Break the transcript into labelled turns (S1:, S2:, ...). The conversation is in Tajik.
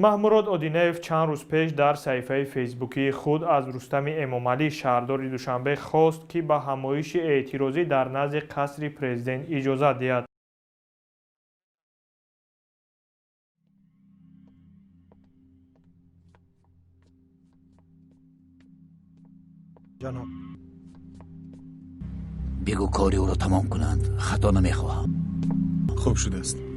S1: Маҳмурод Одинаев чанд рӯз пеш дар саҳифаи фейсбукии худ аз Рустами Эмомалӣ, шаҳрдори Душанбе, хост, ки ба ҳамоиши эътирозӣ дар назди қасри президент иҷозат диҳад.
S2: Ҷаноб.
S3: Бигӯ, кори ӯро тамом кунанд, хато намехоҳам.
S4: Хуб шудааст.